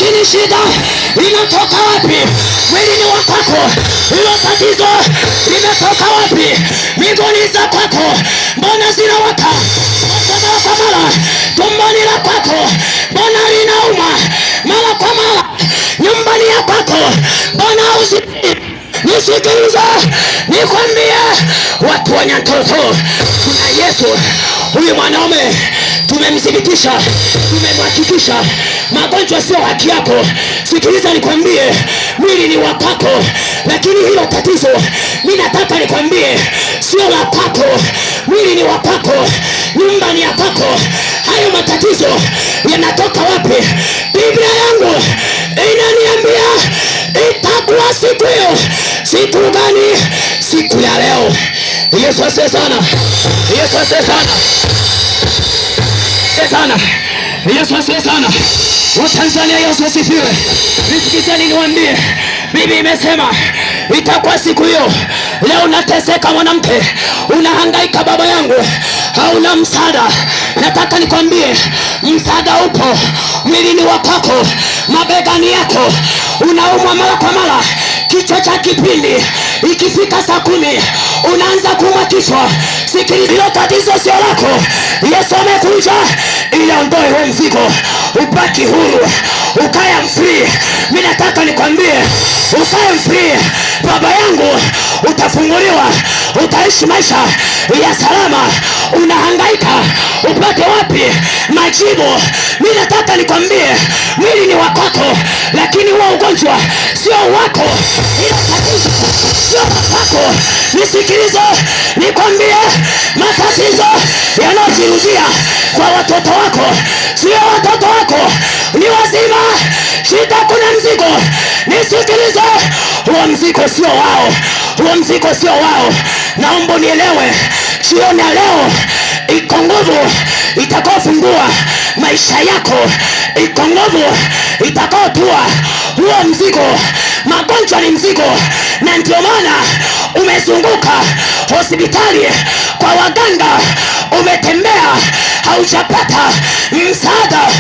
Lakini shida inatoka wapi? Mwili ni wa kwako, hilo tatizo limetoka wapi? Miguuni za kwako mbona zinawaka mara kwa mara? Tumboni la kwako mbona linauma mara kwa mara? Nyumbani ya kwako mbona usi Nisikilize nikwambie, watu wa Nyantoto, kuna Yesu. Huyu mwanaume tumemthibitisha, tumemhakikisha magonjwa sio haki yako. Sikiliza nikwambie, mwili ni wa kwako, lakini hilo tatizo mi nataka nikwambie sio la kwako. Mwili ni wa kwako, nyumba ni ya kwako. Hayo matatizo yanatoka wapi? Biblia yangu inaniambia itakuwa siku hiyo. Siku gani? Siku ya leo. Yesu asifiwe sana. Yesu asifiwe sana sana. Yesu asifiwe sana. Watanzania, Yesu asifiwe. Nisikizeni niwaambie, Biblia imesema itakuwa siku hiyo. Leo unateseka mwanamke, unahangaika baba yangu, hauna msaada. Nataka nikwambie msaada upo mwilini wa kwako, mabegani yako. Unaumwa mara kwa mara, kichwa cha kipindi ikifika saa 10 unaanza kuuma kichwa. Sikiliza, hilo tatizo sio lako. Yesu amekuja ili aondoe huo mzigo, ubaki huru, ukae free. Mimi nataka nikwambie ukae free, baba yangu, utafunguliwa, utaishi maisha ya salama. Unahangaika upate wapi majibu? Mimi nataka nikwambie mwili ni wakwako, lakini huo ugonjwa sio wako, ila tatizo sio wako. Nisikilize nikwambie, matatizo yanayojirudia kwa watoto wako sio watoto wako, ni wazima. Shida, kuna mzigo. Nisikilize, huo mzigo sio wao, huo mzigo sio wao. Naomba unielewe, jioni ya leo iko nguvu itakaofungua maisha yako, iko nguvu itakaotua huo mzigo. Magonjwa ni mzigo, na ndio maana umezunguka hospitali kwa waganga, umetembea haujapata msaada.